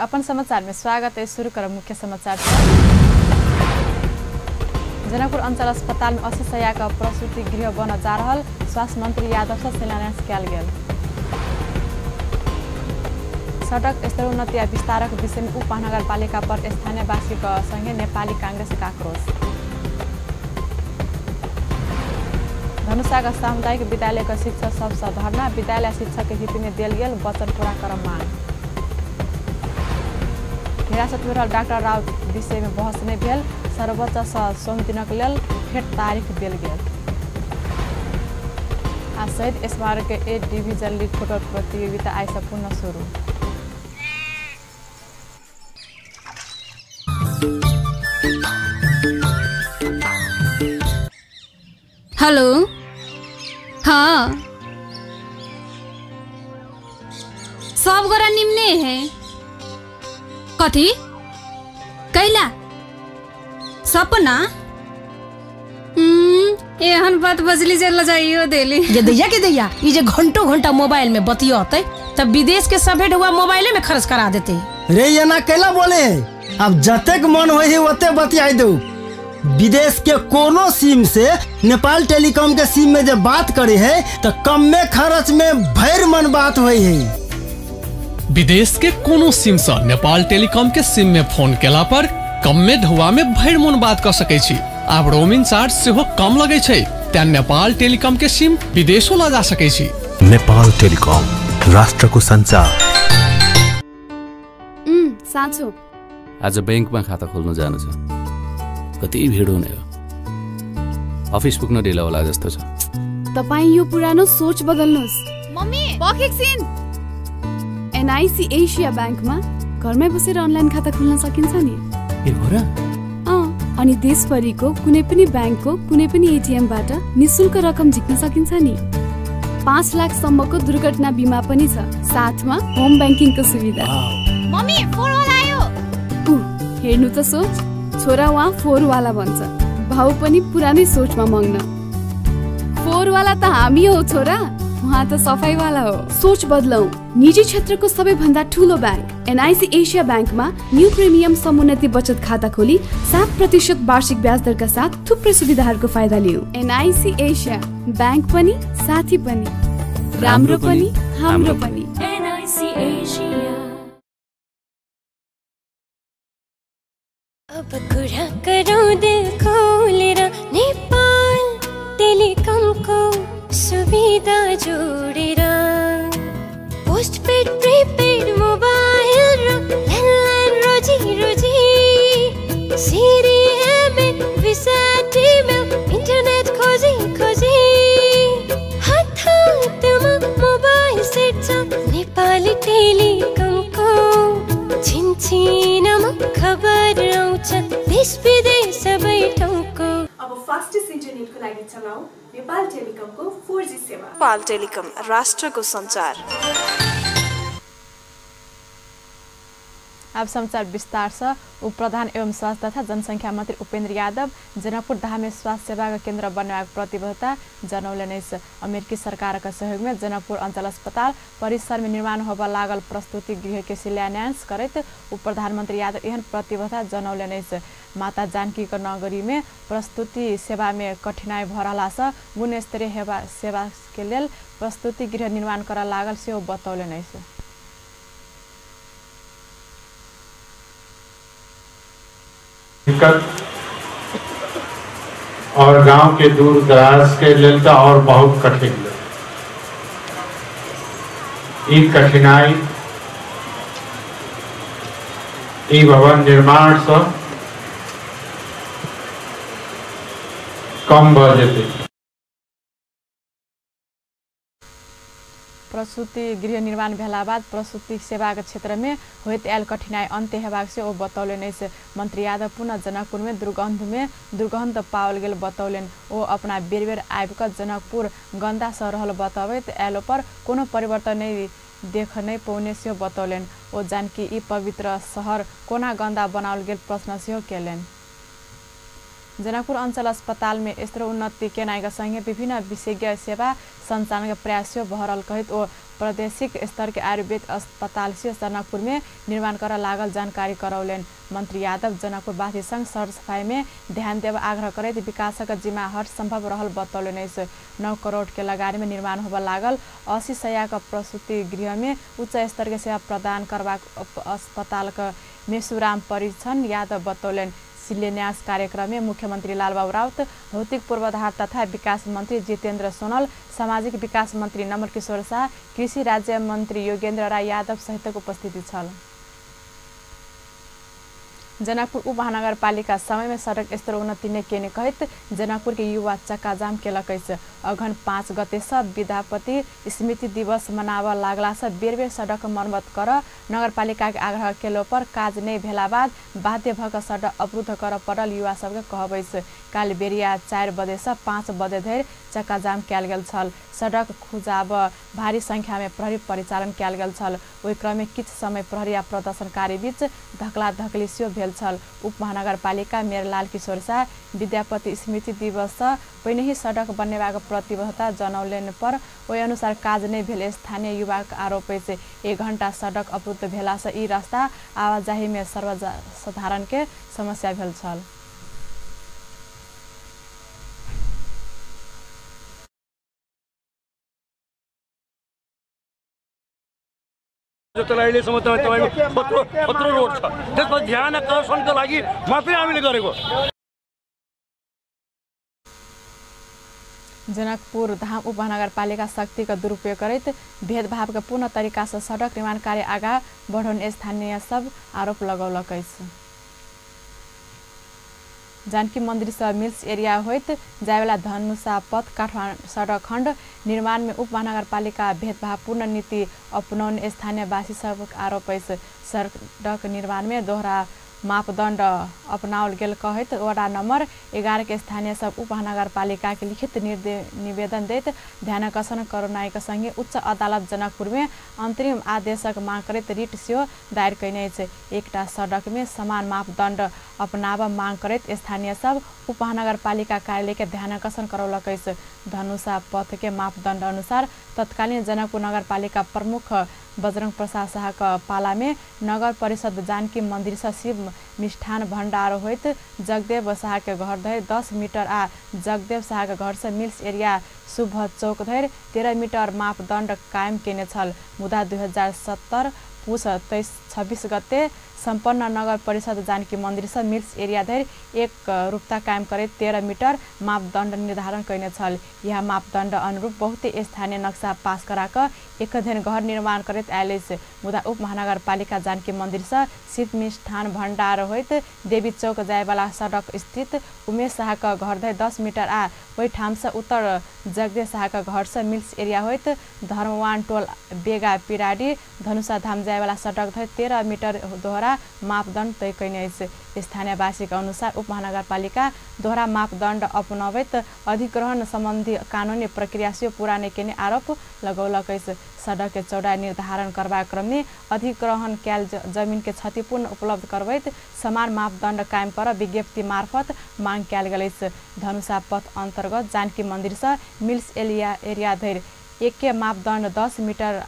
अपन समाचार में स्वागत है। शुरू करब मुख्य समाचार। जनकपुर अंचल अस्पताल में 80 शय्या का प्रसूति गृह बनल जा रहा स्वास्थ्य मंत्री यादव से शिलान्यास कयल गेल। सड़क स्तरोन्नति आ विस्तारक विषय में उप महानगरपालिका पर स्थानीयवासी के संगे नेपाली कांग्रेस का आक्रोश। धनुषा का सामुदायिक विद्यालय का शिक्षक सबसे धरना, विद्यालय शिक्षक के हित में दिल गेल वचन पूरा कर मांग। हिरासत में रहल डॉक्टर राउत विषय में बहस नहीं भेल, सर्वोच्च से सोम दिनक लेल फेर तारीख दिल गेल। आ शहीद स्मारक के ए डिवीजन लीग फुटबॉल प्रतियोगिता आइ से पुनः शुरू। हेलो, हाँ सब गोरा निम्ने है। कथी कैला सपना एहन बात बजली जे लजाइयो देली। ये दैया के दैया ई जे घंटों घंटा मोबाइल में बतियते तब विदेश के सभे ढुआ मोबाइले में खर्च करा देते। रे ये कैला बोले, अब जतेक मन होई है ओते बतियाई दू। विदेश के कोनो सिम से नेपाल टेलीकॉम के सिम में जब बात करे है तो कम में खर्च में भर मन बात हुई है। विदेश के कोनो सिम से नेपाल टेलीकॉम के सिम में फोन केला पर कम में ढुआ में भर मन बात कर सके छी। आब रोमिंग चार्ज सेहो कम लगे छै, तें नेपाल टेलीकॉम के सिम विदेशो ला जा सके छी। नेपाल टेलीकॉम, राष्ट्र को संचार। साँचो आज बैंकमा खाता खोल्न जानु छ, कति भिड हुने हो, अफिस पुग्न ढिलो होला जस्तो छ। तपाई यो पुरानो सोच बदल्नुहोस्। मम्मी पख एकछिन, एनआईसी एशिया बैंकमा घरमै बसेर अनलाइन खाता खोल्न सकिन्छ नि। ए हो र? अनि देशभरिको कुनै पनि बैंकको कुनै पनि एटीएमबाट निशुल्क रकम झिक्न सकिन्छ नि। 5 लाख सम्मको दुर्घटना बिमा पनि छ, साथमा होम बैंकिङको सुविधा। मम्मी फोन आयो। हेर्नु त सोच, छोरा उहाँ फोरवाला भन्छ, भाउ पनि पुरानै सोचमा मग्न। फोरवाला त हामी हो छोरा, उहाँ त सफाईवाला हो। सोच बदलौँ। निजी क्षेत्रको सबैभन्दा ठुलो बैंक एनआईसी एशिया बैंकमा न्यू प्रिमियम समुन्नति बचत खाता खोली 7% वार्षिक ब्याज दरका साथ थुप्रै सुविधाहरूको फाइदा लिऊ। एनआईसी एशिया बैंक पनि साथी पनि, राम्रो पनि हाम्रो पनि। NIC Asia. अब कुरा गरौँ दिल खोलेर, नेपाल टेलिकमको सुविधा जोडेर, पोस्टपेड प्रिपेड मोबाइल र ल्यान्डलाइन रोजी रोजी, सिरिएमए भिसा टिमेल इन्टरनेट खोजी खोजी, हात हातमा मोबाइल सेट छ नेपाली टेलिकमको। छिनछिनमा खबर आउँछ देश विदेश सबै ठाउँको। अब फास्टेस्ट इन्टरनेटको लागि चलाऊ नेपाल टेलिकमको 4G सेवा। नेपाल टेलिकम, राष्ट्रको संचार। अब समाचार विस्तार से। उप प्रधान एवं स्वास्थ्य तथा जनसंख्या मंत्री उपेंद्र यादव जनकपुर धाम में स्वास्थ्य सेवा का केंद्र बनने प्रतिबद्धता जनौलनि। अमेरिकी सरकार के सहयोग में जनकपुर अंचल अस्पताल परिसर में निर्माण होबय लागल प्रस्तुति गृह के शिलान्यास करैत उप प्रधानमंत्री यादव एहन प्रतिबद्धता जनौलनि। माता जानकी के नगरी में प्रस्तुति सेवा में कठिनाई भ रहला से गुणस्तरीय सेवा के लेल प्रस्तुति गृह निर्माण करय लागल सेहो बतौलनि। दिक्कत और गांव के दूर दराज के लेल तो और बहुत कठिन है। कठिनाई ई भवन निर्माण से कम भ जेतै। प्रसूति गृह निर्माण भेला बाद प्रसूति सेवाक क्षेत्र में होइत आयल कठिनाई अन्त्य हेबाक से ओ बतौलनि। मंत्री यादव पुनः जनकपुर में दुर्गंध पाओल गेल बतौलनि। ओ अपना बेर बेर आबि कऽ जनकपुर गंदा सँ रहल बतबैत आयलो पर कोनो परिवर्तन नहि देख नहि पौने सेहो बतौलनि। ओ जानकी ई पवित्र शहर कोना गंदा बनाओल गेल प्रश्न सेहो केलनि। जनकपुर अंचल अस्पताल में स्तर उन्नति केनाइका संगे विभिन्न विशेषज्ञ सेवा संचालन के प्रयास भरल कहैत ओ प्रादेशिक स्तर के आयुर्वेद अस्पताल से जनकपुर में निर्माण कर लागल जानकारी करौलनि। मंत्री यादव जनकपुरवासी संग सरसफाई में ध्यान देव आग्रह करैत विकासक जिम्मा हर संभव रहल बतौलनि अछि। 9 करोड़ के लगानी में निर्माण होबय लागल 80 शय्या के प्रसूति गृह में उच्च स्तर के सेवा प्रदान करबाक अस्पताल के मेसुराम परीक्षण यादव बतौलनि। शिलान्यास कार्यक्रम में मुख्यमंत्री लालबाबू राउत, भौतिक पूर्वाधार तथा विकास मंत्री जितेंद्र सोनल, सामाजिक विकास मंत्री नमल किशोर शाह, कृषि राज्य मंत्री योगेंद्र राय यादव सहितक उपस्थिति छल। जनकपुर उपमहानगरपालिका समय में सड़क स्तर उन्नति नै केने कहैत जनकपुर के युवा चक्काजाम केलक अछि। अघन 5 गते से विद्यापति स्मृति दिवस मनाबऽ लागला से बेर बेर सड़क मरम्मत कर नगरपालिका के आग्रह केलो पर काज नै भेला बाद बाध्य भऽ कऽ सड़क अवरुद्ध कर पड़ल युवा सबके कहब अछि। काल्हि बेरिया 4 बजे से 5 बजे धरि चक्काजाम कयल गेल छल। सड़क खुजाब भारी संख्या में प्रहरी परिचालन कयल गेल छल। ओहि क्रम में किछु समय प्रहरी आ प्रदर्शनकारी बीच धकला धकली सेहो भेल छल। उपमहानगरपालिका मेयर लाल किशोर शाह विद्यापति स्मृति दिवस पहिनहि सड़क बनेबाक प्रतिबद्धता जनौलनि पर ओहि अनुसार काज नहि भेल स्थानीय युवाक आरोप अछि। 1 घंटा सड़क अवरुद्ध भेला से ई रास्ता आवाजाही में सर्वसाधारण के समस्या भेल छल। जतिलाई अहिलेसम्म तपाईँको खत्रो खत्रो रोड छ, त्यसमा ध्यान आकर्षणको लागि मात्रै हामीले गरेको। जनकपुर धाम उपमहानगरपालिका शक्तिको दुरुपयोग करैत भेदभावके पूर्ण तरीका से सड़क निर्माण कार्य आगा बढ़ौने स्थानीय सब आरोप लगौलक अछि। जानकी मंदिर से मिल्स एरिया होइत जायवाला धनुषा पथ काठमाडौँ सड़क खंड निर्माण में उपमहानगरपालिका भेदभावपूर्ण नीति अपनौने स्थानीयवासी सबक आरोप अछि। सड़क निर्माण में दोहरा मापदंड अपनाओल गेल कहैत वडा नंबर 11 के स्थानीय सब उपमहानगरपालिका के लिखित निवेदन दैत ध्यानाकर्षण करनाइक संगे उच्च अदालत जनकपुर में अंतरिम आदेशक मांग करैत रिट सेहो दायर कयने अछि। एकटा सड़क में समान मापदंड अपनाब मांग करैत स्थानीय सब उपमहानगरपालिका कार्यालय के ध्यानाकर्षण करौलक अछि। धनुषा पथ के मापदंड अनुसार तत्कालीन जनकपुर नगरपालिका प्रमुख बजरंग प्रसाद शाह का पाला में नगर परिषद जानकी मंदिर से शिव मिष्ठान भंडार होइत जगदेव शाह के घर धरि 10 मीटर आ जगदेव शाह के घर से मिल्स एरिया शुभ चौक धरि 13 मीटर मापदंड कायम केने छल। मुदा 2070 पुस 26 गते सम्पन्न नगर परिषद जानकी मंदिर से मिल्स एरिया धरि एक रूपता कायम करैत 13 मीटर मापदंड निर्धारण कयने छल। यह मापदंड अनुरूप बहुते स्थानीय नक्शा पास करा एक दिन घर निर्माण करैत आयल अछि। मुदा उपमहानगरपालिका जानकी मंदिर से शिव मिष्ठान भंडार होइत देवी चौक जायवाला सड़क स्थित उमेश शाह के घर धरि 10 मीटर आ ओहि ठाम से उत्तर जगदेव शाह के घर से मिल्स एरिया होइत धर्मवान टोल बेगा पिराडी धनुषा धाम जायवाला सड़क धरि 13 मीटर दोहरा मापदंड तय कयने अछि। स्थानीयवासी के अनुसार उपमहानगरपालिका दोहरा मापदंड अपनबैत अधिग्रहण संबंधी कानूनी प्रक्रिया सेहो पूरा नहि केने आरोप लगौलक अछि। सड़क के चौड़ाई निर्धारण करबाक क्रम में अधिग्रहण कयल जमीन के क्षतिपूर्ण उपलब्ध करबैत समान मापदंड कायम कर विज्ञप्ति मार्फत मांग कयल गेल अछि। धनुषा पथ अंतर्गत जानकी मंदिर से मिल्स एरिया धरि एके मापदंड 10 मीटर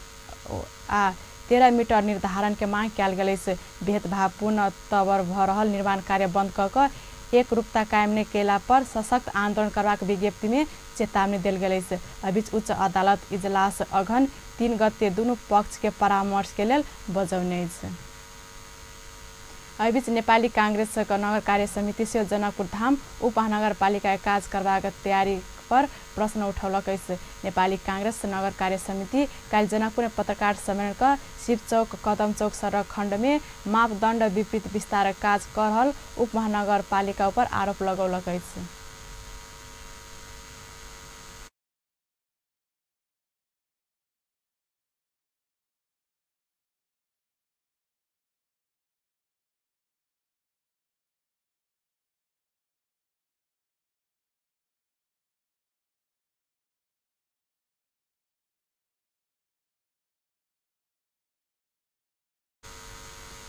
आ 13 मीटर निर्धारण के मांग कयल गेल अछि। भेदभावपूर्ण तवर भऽ रहल निर्माण कार्य बंद कऽ कऽ एक रूपता कायम नहि कयला पर सशक्त आंदोलन करबाक विज्ञप्ति में चेतावनी देल गेल अछि। अबीच उच्च अदालत इजलास अघन 3 गते दुनू पक्ष के परामर्श के लेल बजौने अछि। एहिबीच नेपाली कांग्रेस नगर कार्य समिति से जनकपुर धाम उपमहानगरपालिका काज करबाक तयारी पर प्रश्न उठौलक अछि। नेपाली कांग्रेस नगर कार्य समिति काल्हि जनकपुर में पत्रकार सम्मेलन क शिव चौक कदम चौक सड़क खंड में मापदंड विपरीत विस्तार काज कर रहल उपमहानगरपालिका पर आरोप लगौलक अछि।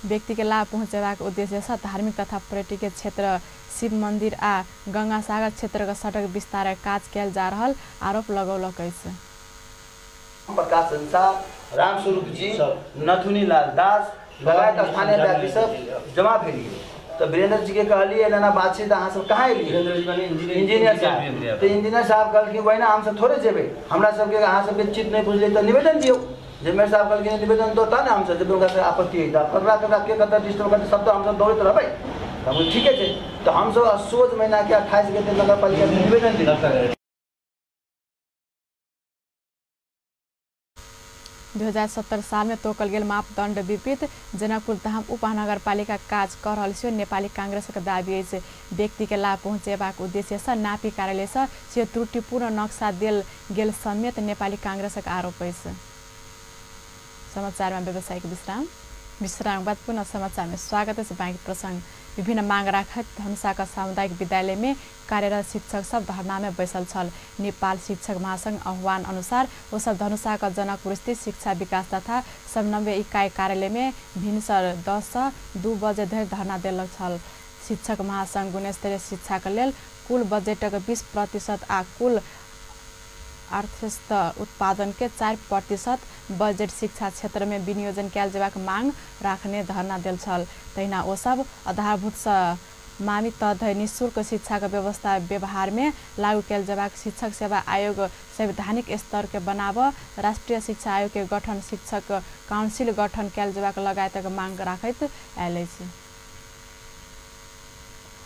व्यक्ति के लाभ पहुँचेबाक उद्देश्य से धार्मिक तथा पर्यटकीय क्षेत्र शिव मंदिर आ गंगासागर क्षेत्रक सड़क विस्तार काज कयल जा रहल आरोप लगौलक अछि। प्रकाश संसार, रामस्वरूप जी, नथुनी लाल दास लगायत स्थानीय व्यक्ति सब जमा भेलिए। तो वीरेंद्र जी के कहलिए एना बात छै, तऽ अहाँ सब कहाँ एलिए? इंजीनियर साहब। तऽ इंजीनियर साहब कहलखिन वही ना हम सब थोड़े जेबै, हमरा सबके अहाँ सबके चित नहि बुझलियै तऽ निवेदन दियौ। जे मेयर साहब कहलखिन निवेदन दो तब ने हमसब जेबै, हुनका से आपत्ति होइ तऽ ककरा ककरा के कतऽ डिस्टर्ब करतै सब तऽ हमसब दौड़ैत रहबै। तऽ हम ठीके छै, तऽ हमसब असोज महीनाके 28 गते नगरपालिका निवेदन दियौ। 2070 साल में तोकल गेल मापदंड विपरीत जनकपुर धाम उपमहानगरपालिका काज कर रहल छै नेपाली कांग्रेसक दावी अछि। व्यक्ति के लाभ पहुँचेबाक उद्देश्य से नापी कार्यालय से से त्रुटिपूर्ण नक्शा देल गेल समेत नेपाली कांग्रेसक आरोप अछि। समाचार में व्यावसायिक विश्राम। विश्राम बाद पुनः समाचार में स्वागत अछि। बैंक प्रसंग विभिन्न मांग राखैत धनुषाक सामुदायिक विद्यालय में कार्यरत शिक्षक सब धरना में बैसल छल। नेपाल शिक्षक महासंघ आह्वान अनुसार ओ सब धनुषाक जनकपुर स्थित शिक्षा विकास तथा समन्वय इकाई कार्यालय में भिनसर 10 से 2 बजे धरि धरना देलक छल। शिक्षक महासंघ गुणस्तरीय शिक्षाक लेल कुल बजेटक 20% आ कुल अर्थस्थ उत्पादन के 4% बजेट शिक्षा क्षेत्र में विनियोजन कयल जेबाक मांग राखने धरना देल छल। तहिना ओ सब आधारभूत सँ मामी तह निःशुल्क शिक्षाक व्यवस्था व्यवहार में लागू कयल जेबाक, शिक्षक सेवा आयोग संवैधानिक स्तर के बनाब, राष्ट्रीय शिक्षा आयोग के गठन, शिक्षक काउंसिल गठन कयल जेबाक लगायतक मांग राखैत आयल अछि।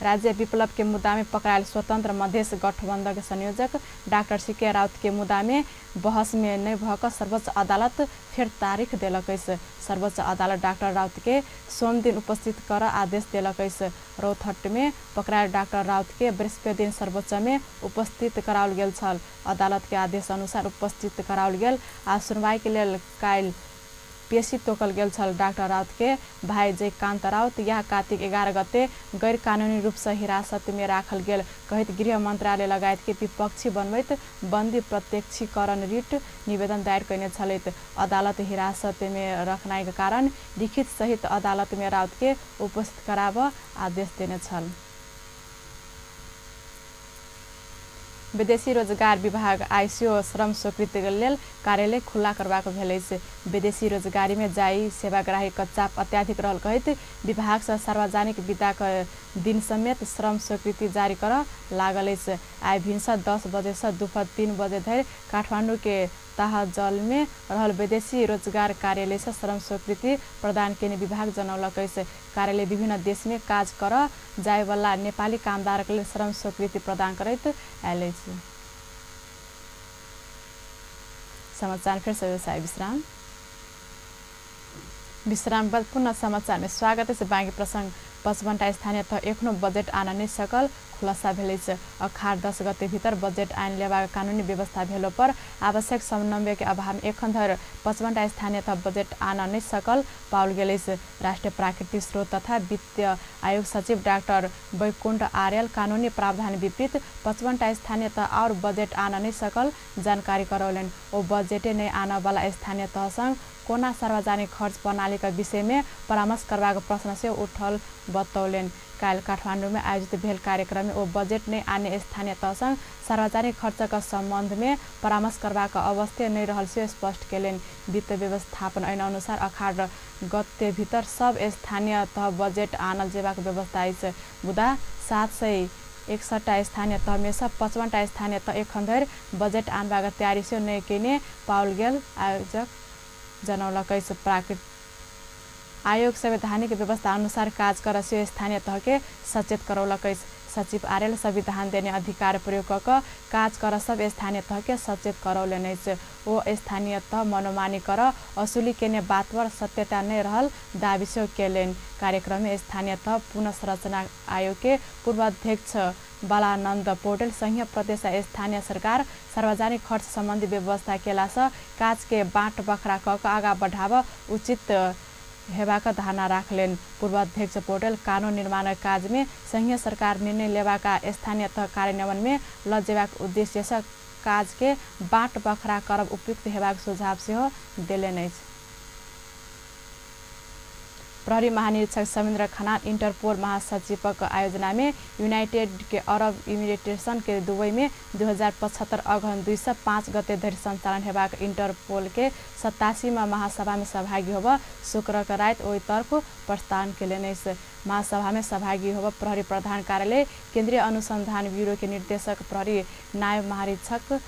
राज्य विप्लव के मुद्दा में पकड़ायल स्वतंत्र मधेश गठबंधन के संयोजक डॉक्टर सीके राउत के मुद्दा में बहस में नहीं भऽ सर्वोच्च अदालत फेर तारीख देलक अछि। सर्वोच्च अदालत डॉक्टर राउत के सोमदिन उपस्थित कर आदेश देलक अछि। रौतहट में पकड़ायल डॉक्टर राउत के बृहस्पति दिन सर्वोच्च में उपस्थित कराओल गेल छल। अदालत के आदेश अनुसार उपस्थित कराओल गेल आ सुनवाई के लेल काल्हि पेशी तोकल गेल छल। डॉक्टर राउत के भाई जयकांत राउत यह कार्तिक 11 गते गैर कानूनी रूप से हिरासत में राखल गेल कहैत गृह मंत्रालय लगायत के विपक्षी बनबैत बंदी प्रत्यक्षीकरण रिट निवेदन दायर कयने छलैत। अदालत हिरासत में रखनाइ के कारण लिखित सहित अदालत में राउत के उपस्थित कराबऽ आदेश देने छल। विदेशी रोजगार विभाग आईसीओ श्रम स्वीकृति के लेल कार्यालय खुला करबाक भेल अछि। विदेशी रोजगारी में जाई सेवाग्राही के चाप अत्याधिक रहल कहैत विभाग से सार्वजनिक विदा के दिन समेत श्रम स्वीकृति जारी कर लागल अछि। आइ भिनसर 10 बजे से दुपहर 3 बजे धरि काठमांडू के ताहजल में रहल विदेशी रोजगार कार्यालय से श्रम स्वीकृति प्रदान केने विभाग जनौलक अछि। कार्यालय विभिन्न देश में काज कर जायवला नेपाली कामदारक लेल श्रम स्वीकृति प्रदान करैत आयल अछि। समाचार फिर से व्यवसाय विश्राम। विश्राम बाद पुनः समाचार में स्वागत अछि। बाँकी प्रसंग 55टा स्थानीय तह एखनो बजेट आन नहि सकल खुलासा भेल अछि। अखार 10 गते भीतर बजेट आन लेबाक कानूनी व्यवस्था भेलो पर आवश्यक समन्वय के अभाव में एखन धरि 55टा स्थानीय तह बजेट आन नहि सकल पाओल गेल अछि। राष्ट्रीय प्राकृतिक स्रोत तथा वित्त आयोग सचिव डाक्टर वैकुण्ठ आर्यल कानूनी प्रावधान विपरीत 55टा स्थानीय तह और बजेट आन नहि सकल जानकारी करौलनि। ओ बजेटे नहि आनऽ वाला स्थानीय तहसँग कोना सार्वजनिक खर्च प्रणाली के विषय में परामर्श करबाक प्रश्न से उठल बतौलनि। काल्हि काठमांडू में आयोजित भेल कार्यक्रम में ओ बजेट नहि आने स्थानीय तहसँग सार्वजनिक खर्चक सम्बन्ध में परामर्श करबाक अवस्था नहि रहल से स्पष्ट केलनि। वित्त व्यवस्थापन ऐन अनुसार अखाड़ गते भीतर सब स्थानीय तह बजेट आनल जेबाक व्यवस्था अछि। मुदा 761टा स्थानीय तह में सँ 55टा स्थानीय तह एखन धरि बजेट आनबाक तैयारी सेहो नहि केने पाओल गेल आयोजक जनौलक अछि। प्राकृतिक आयोग संवैधानिक व्यवस्था अनुसार काज कर से स्थानीय तह के सचेत करौलक अछि। सचिव आर्यल संविधान देने अधिकार प्रयोग कऽ काज कर सब स्थानीय तह के सचेत करौलनि अछि। ओ स्थानीय तह मनोमानी कर असुली केने बात पर सत्यता नहि रहल दावी सेहो केलनि। कार्यक्रम में स्थानीय तह पुनर्संरचना आयोग के पूर्व अध्यक्ष बालानन्द पौडेल संघीय प्रदेश स्थानीय सरकार सार्वजनिक खर्च सम्बन्धी व्यवस्था केलासँ काज के बाँट बखरा कऽ आगा बढ़ाब उचित हेबाक धारणा राखलनि। पूर्व अध्यक्ष पौडेल कानून निर्माण काज में संघीय सरकार निर्णय लेबाक स्थानीय तह कार्यान्वयन में ल जेबाक उद्देश्य से काज के बाँट बखरा करब उपयुक्त हेबाक सुझाव सेहो देलनि अछि। प्रहरी महानिरीक्षक समेन्द्र खनाल इंटरपोल महासचिवक आयोजना में यूनाइटेड के अरब इमिरेट्स के दुबई में 2075 अगहन 205 गते धरि संचालन हेबाक इंटरपोल के 87वां महासभा में सहभागी होब शुक्र के राति ओहि तर्फ प्रस्थान केलनि अछि। महासभा में सहभागी होब प्रहरी प्रधान कार्यालय केंद्रीय अनुसंधान ब्यूरो के निर्देशक प्रहरी नायब महानिरीक्षक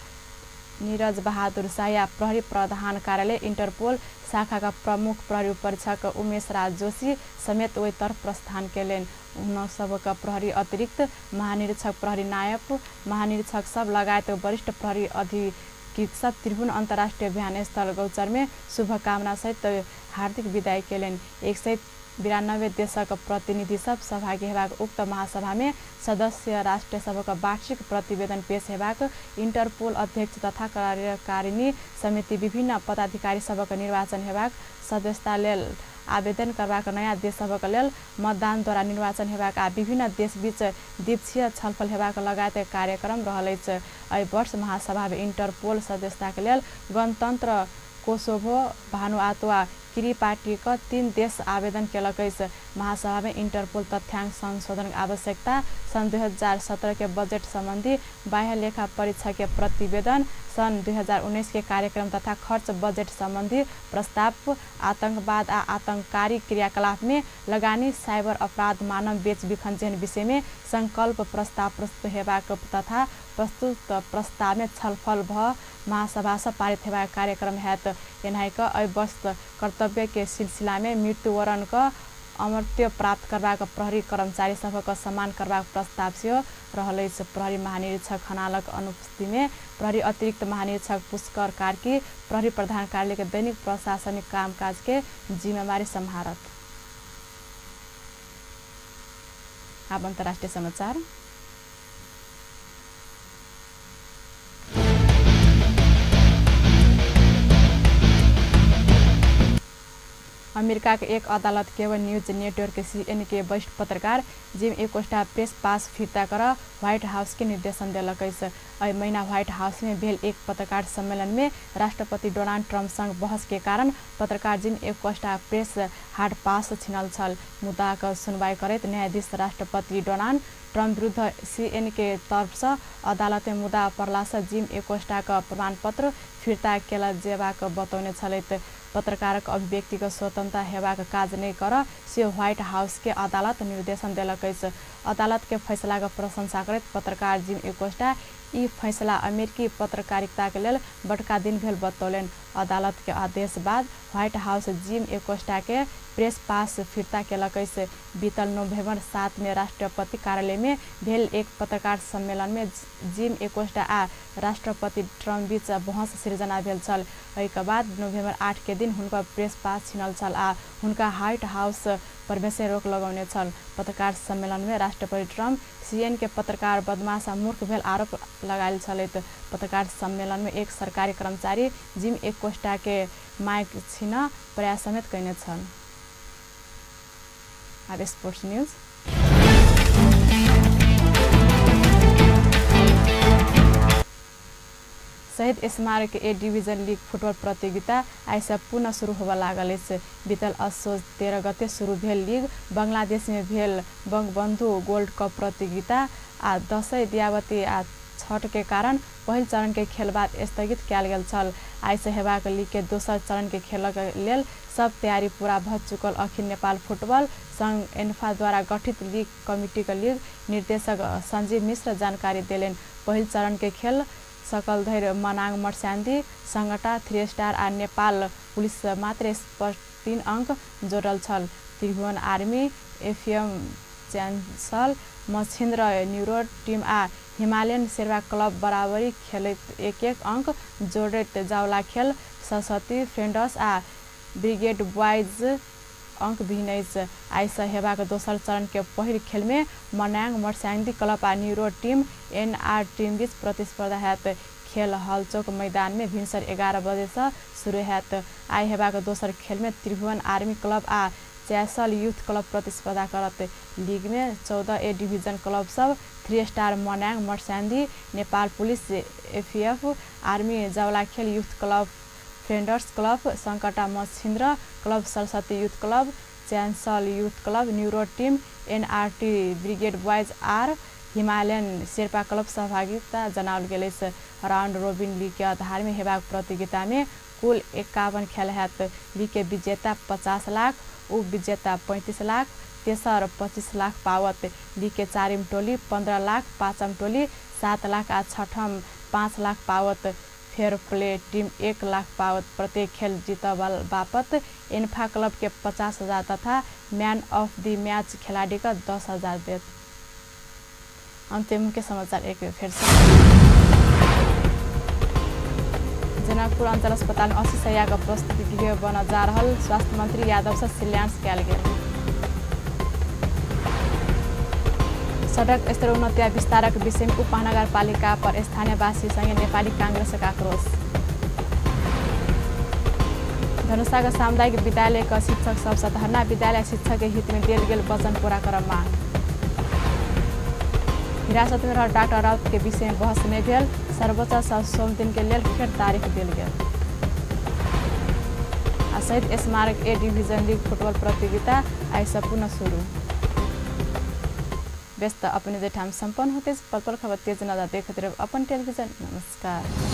नीरज बहादुर शाही प्रहरी प्रधान कार्यालय इंटरपोल शाखा का प्रमुख प्रहरी परीक्षक उमेश राज जोशी समेत ओहि तर्फ प्रस्थान केलनि। हुनक सबक प्रहरी अतिरिक्त महानिरीक्षक प्रहरी नायब महानिरीक्षक सब लगायत वरिष्ठ प्रहरी अधिकृत सब त्रिभुवन अन्तर्राष्ट्रिय विमानस्थल गौचर में शुभकामना सहित हार्दिक विदाई केलनि। 192 देशक प्रतिनिधि सब सहभागी हेबाक उक्त महासभा में सदस्य राष्ट्र सबक वार्षिक प्रतिवेदन पेश हेबाक इंटरपोल अध्यक्ष तथा कार्यकारिणी समिति विभिन्न पदाधिकारी सबक निर्वाचन हेबाक सदस्यता लेल आवेदन करबाक नयाँ देश सबक लेल मतदानद्वारा निर्वाचन हेबाक आ विभिन्न देशबीच द्विपक्षीय छलफल हेबाक लगायत कार्यक्रम रहल अछि। एहि वर्ष महासभा में इंटरपोल सदस्यताक लेल गणतन्त्र कोसोभो भानुआतु आ किरीबातीक 3 देश आवेदन केलक अछि। महासभा में इंटरपोल तथ्यांक संशोधन आवश्यकता सन् 2017 के बजेट संबंधी बाह्य लेखा परीक्षा के प्रतिवेदन सन् 2019 के कार्यक्रम तथा खर्च बजेट संबंधी प्रस्ताव आतंकवाद आ आतंककारी क्रियाकलाप में लगानी साइबर अपराध मानव बेच बिखन जेहन विषय में संकल्प प्रस्ताव प्रस्तुत हेबाक तथा प्रस्तुत प्रस्ताव में छलफल भ महासभा से पारित हेबाक कार्यक्रम हैत। एनाहि क एहि वर्ष कर्तव्य के सिलसिला में मृत्युवरण क अमरत्व प्राप्त करबाक प्रहरी कर्मचारी सभक सम्मान करबाक प्रस्ताव सेहो रहल अछि। प्रहरी महानिरीक्षक खनालक अनुपस्थिति में प्रहरी अतिरिक्त महानिरीक्षक पुष्कर कार्की प्रहरी प्रधान कार्यालय के दैनिक प्रशासनिक कामकाज के जिम्मेवारी सम्हारत। अब अंतर्राष्ट्रीय समाचार। अमेरिका के एक अदालत केवल न्यूज नेटवर्क सीएनएन के वरिष्ठ पत्रकार जिम एकोस्टा प्रेस पास फिर्ता कर व्हाइट हाउस के निर्देशन देलक अछि। एहि महीना व्हाइट हाउस में भेल एक पत्रकार सम्मेलन में राष्ट्रपति डोनाल्ड ट्रंप संग बहस के कारण पत्रकार Jim Acosta press hard pass छिनल छल। मुद्दाक सुनवाई करैत न्यायाधीश राष्ट्रपति डोनाल्ड ट्रंप विरुद्ध सीएनएन के तर्फ से अदालत में मुद्दा पड़ला से जिम एकोस्टा क प्रमाणपत्र फिर्ता केल जेबाक बतौने छलथि। पत्रकारक अभिव्यक्तिको स्वतन्त्रता हेबाक काज नहि कर से व्हाइट हाउस के अदालत निर्देशन देलक अछि। अदालत के फैसलाक प्रशंसा करैत पत्रकार जिम एकोस्टा ई फैसला अमेरिकी पत्रकारिता के लेल बड़का दिन भेल बतौलनि। अदालत के आदेश बाद व्हाइट हाउस जिम एकोस्टा के प्रेस पास फिर्ता केलक अछि। बीतल नोभेम्बर 7 में राष्ट्रपति कार्यालय में भेल एक पत्रकार सम्मेलन में जिम एकोस्टा आ राष्ट्रपति ट्रंप बीच बहस सिर्जना भेल छल। एहिके बाद नोभेम्बर 8 के दिन हुनका प्रेस पास छिनल छल आ हुनका व्हाइट हाउस प्रवेश रोक लगौने छल। पत्रकार सम्मेलन में राष्ट्रपति ट्रंप सीएनएन के पत्रकार बदमाश आ मूर्ख भेल आरोप लगायल छलथि। पत्रकार सम्मेलन में एक सरकारी कर्मचारी जिम एकोस्टा के माइक छिन प्रयास समेत कयने छल। अब स्पोर्ट्स न्यूज। शहीद स्मारक ए डिभिजन लीग फुटबॉल प्रतियोगिता आइ से पुनः शुरू होबय लागल अछि। बीतल असोज 13 गते शुरू भेल लीग बांग्लादेश में भेल बंगबंधु गोल्ड कप प्रतियोगिता आ दसैँ दियावती आ छठ के कारण पहिल चरण के खेल बाद स्थगित कयल गेल छल। आइ से हेबाक लीग के दोसर चरण के खेलक लेल सब तैयारी पूरा भ चुकल अखिल नेपाल फुटबॉल संघ एन्फा द्वारा गठित लीग कमिटी के लीग निर्देशक संजीव मिश्र जानकारी देलनि। पहिल चरण के खेल सकल धरि मनाङ मर्स्यान्दी संगटा 3 स्टार आ नेपाल पुलिस मात्र 3 अंक जोड़ल छल। त्रिभुवन army FM च्यान्सल Machhindra neuro team आ हिमालयन शेर्पा क्लब बराबरी खेलैत 1-1 अंक जोड़ैत जावला खेल सरस्वती फ्रेंडर्स आ ब्रिगेड बॉयज अंक विहीन अछि। आइ से हेबाक दोसर चरण के पहिल खेल में मनाङ मर्स्यान्दी क्लब आ न्यूरो टीम एनआर टीम बीच प्रतिस्पर्धा हैत। खेल हलचौक मैदान में भिनसर 11 बजे से शुरू हैत। आइ हेबाक दोसर खेल में त्रिभुवन आर्मी क्लब आ चैसल यूथ क्लब प्रतिस्पर्धा करत। लीग में 14 ए डिवीजन क्लब सब 3 star Manang Marsyangdi Nepal police FF army Jawalakhel youth club frienders club Sankata Machhindra club Saraswati youth club Chancel youth club, neuro team, NRT brigade boys आर Himalayan Sherpa club सहभागिता जनाओल गेल अछि। Round robin league के आधार में हेबाक प्रतियोगिता में कुल 51 खेल हैत। लीग के विजेता 50 लाख, उप विजेता 35 लाख, तेसर 25 लाख पावत। लीग के चारिम टोली 15 लाख, पाँचम टोली 7 लाख आ छठम 5 लाख पावत। फेयर प्ले टीम 1 लाख पावत। प्रत्येक खेल जीत बापत इन्फा क्लब के 50,000 तथा मैन ऑफ the match खिलाड़ी का 10,000 देत। अंतिम मुख्य समाचार एक फिर से। जनकपुर अंचल अस्पताल में 80 शैया का प्रस्तुति गृह बन जा रहा स्वास्थ्य मंत्री यादव से शिलान्यास कयल गेल। सड़क स्तर उन्नति आ विस्तारक विषय में उपमहानगरपालिका पर स्थानीयवासी संगे नेपाली कांग्रेसक आक्रोश। धनुषाक सामुदायिक विद्यालय का शिक्षक सबसँ धरना, विद्यालय शिक्षक के हित में देल गेल वचन पूरा करब मांग। हिरासत में रहल डॉक्टर राउत के विषय में बहस नहीं भेल, सर्वोच्च सँ सोम दिन के लेल फेर तारीख देल गेल। आ शहीद स्मारक ए डिवीजन लीग फुटबॉल प्रतियोगिता आइ सँ पुनः शुरू। व्यस्त अपने जेठाम सम्पन्न होते पल पल खबर तेज नजर देखते रहो अपन टेलीविजन। नमस्कार।